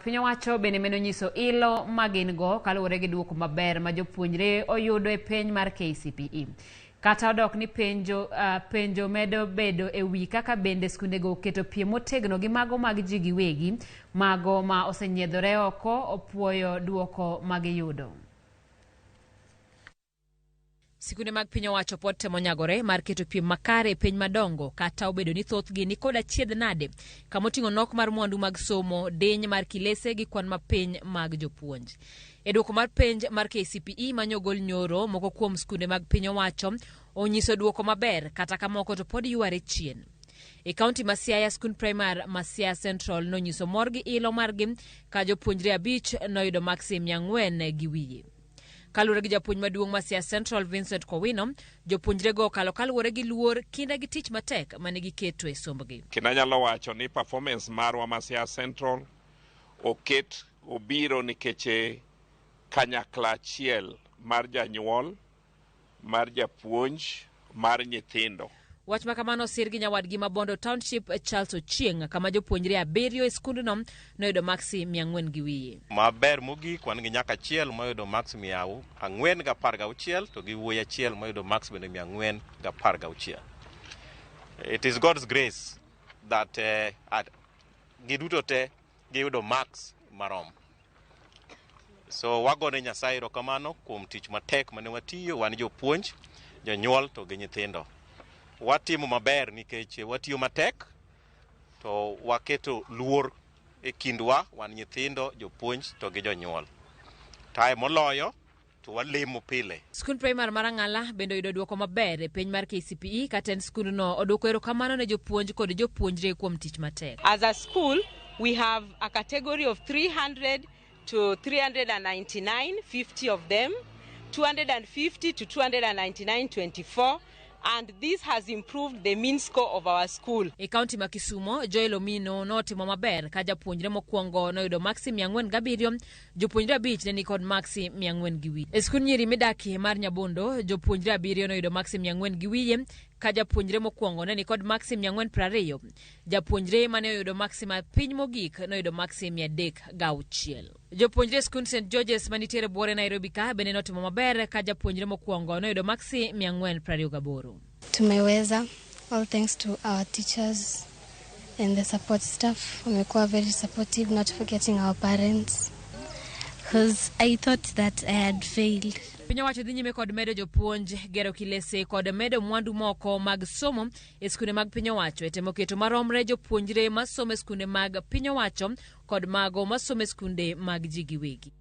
piny owacho bende meno nyiso ilo ma gin go kaluwore gi duoko maber ma jopuonjre oyudo e penj mar KCPE. Kata odok ni penjo, uh, penjo medo bedo e wi kaka bende skundego oketo piem motegno gi mago mag ji giwegi, mago ma osenyiedhore oko opuoyo duoko ma giyudo. Sikunde mag piny owacho pod temo nyagore mar keto piem makare e piny madongo kata obedo ni thothgi ni kod achiedh nade kama oting'o nok mar mwandu mag somo, diny mar kilese gi kwan mapiny mag jopuonj. E dwoko mar penj mar KCPE manyogol nyoro, moko kuom skunde mag piny owacho onyiso dwoko maber kata ka moko to pod yware chien. E kaunti ma Siaya, skund primar ma Siaya Central nonyiso mor gi ilo margi ka jopuonjre abich noyudo maksi 400 gi wiye. Kaluwore gi japuonj maduong' ma Siaya Central Vincent Kowino, jopuonjrego okalo kaluwore gi luor, kinda gi tich matek mane giketo e sombgi. Kendo anyalo wacho ni performance marwa ma Siaya Central oket obiro nikech kanyakla achiel mar janyuol, mar japuonj, mar nyithindo. Wach ma kamano osir gi nyawadgi ma Bondo Township Charles Ochieng' kama jopuonjre abiriyo e skundno noyudo maksi 400 gi wiye. Maber mogik wan gi nyako achiel moyudo maks 416 to gi wuoyi achiel moyudo maks bende 416. It is God's grace that giduto te giyudo maks marom. So wagone Nyasaye erokamano kuom tich matek mane watiyo wan jopuonj, jonyuol to gi nyithindo. Watimo maber nikech watiyo matek to waketo luor e kindwa wan nyithindo, jopuonj to gi jonyuol. Tae moloyo to walemo pile. Skund primar mar Ang'ala bende oyudo duoko maber e penj mar KCPE ka tend skundno odwoko erokamano ne jopuonj kod jopuonjre kuom tich matek. As a school, we have a category of 300 to 399, 50 of them, 250 to 299, 24, and this has improved the mean score of our school. E kaunti ma Kisumo, Joel Omino notimo maber ka japuonjre mokwongo noyudo maksi 407, jopuonjre abich ne nikod maksi 400 gi wiye. E skund nyiri midakie mar Nyabondo, jopuonjre abiriyo noyudo maksi 400 gi wiye ka japuonjre mokwongo ne nikod maksi 420. Japuonjre mane oyudo maksi ma piny mogik noyudo maksi 306. Jopuonjre e skund St George's manitiere buore Nairobi ka bende notimo maber ka japuonjre mokwongo noyudo maksi 428. Tumeweza, all thanks to our teachers and the support staff. Wamekuwa very supportive, not forgetting our parents. Because I thought that I had failed. Piny owacho dhi nyime kod medo jopuonj, gero kilese kod medo mwandu moko mag somo e skunde mag piny owacho e temo keto maromre jopuonjre masomo e skunde mag piny owacho kod mago masomo e skunde mag ji giwegi.